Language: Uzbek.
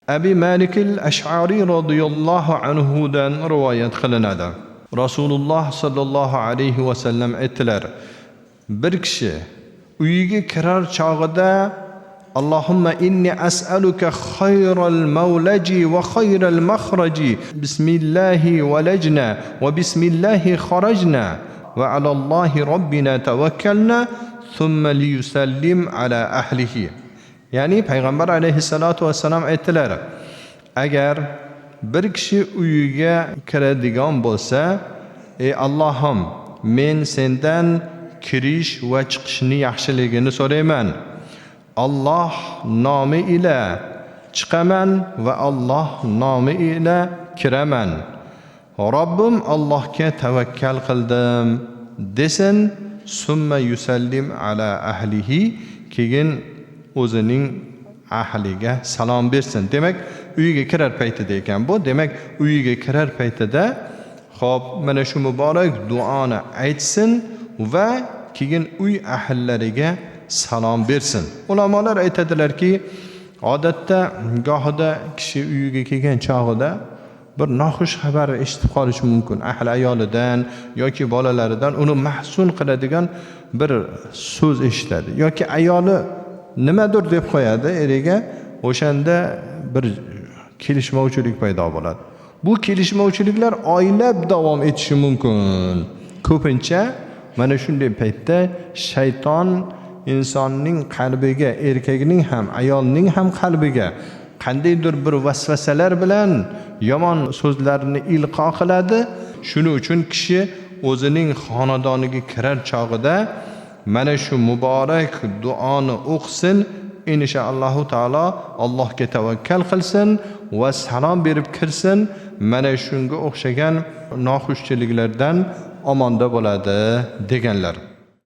Abi Malik al-Ash'ari radhiyallohu anhu dan rivoyat qilinadi. Rasululloh sallallohu alayhi va sallam aytdilar: bir kishi uyiga kirar chog'ida Allohumma inni as'aluka khayral mawlaji va khayral makhraji bismillahi walajna va bismillahi kharajna va alallohi robbina tavakkalna thumma liyusallim ala ahlihi. Ya'ni payg'ambar alayhissalotu vassalam aytdilar: agar bir kishi uyiga kiradigan bo'lsa, ey Allohim, men sendan kirish va chiqishni yaxshiligini so'rayman. Alloh nomi ila chiqaman va Alloh nomi ila kiraman. Robbim Allohga tavakkal qildim desin, summa yusallim ala ahlihi, keyin o'zining ahliga salom bersin. Demak, uyiga kirar paytida ekan bu. Demak, uyiga kirar paytida xo'p, mana shu muborak duoni aytsin va keyin uy ahllariga salom bersin. Ulamolar aytadilarki, odatda gohida kishi uyiga kelgan chog'ida bir noxush xabar eshitib qolishi mumkin. Ahli ayolidan yoki bolalaridan uni mahzun qiladigan bir so'z eshitadi yoki ayoli nimadir deb qo'yadi eriga, o'shanda bir kelishmovchilik paydo bo'ladi. Bu kelishmovchiliklar oylab davom etishi mumkin. Ko'pincha mana shunday paytda shayton insonning qalbiga, erkakning ham, ayolning ham qalbiga qandaydir bir vasvasalar bilan yomon so'zlarni ilqo qiladi. Shuning uchun kishi o'zining xonadoniga kirar chog'ida mana shu muborak duoni o'qisin, inshaallohu taolo Allohga tavakkal qilsin va salom berib kirsin. Mana shunga o'xshagan noxushchiliklardan omonda bo'ladi deganlar.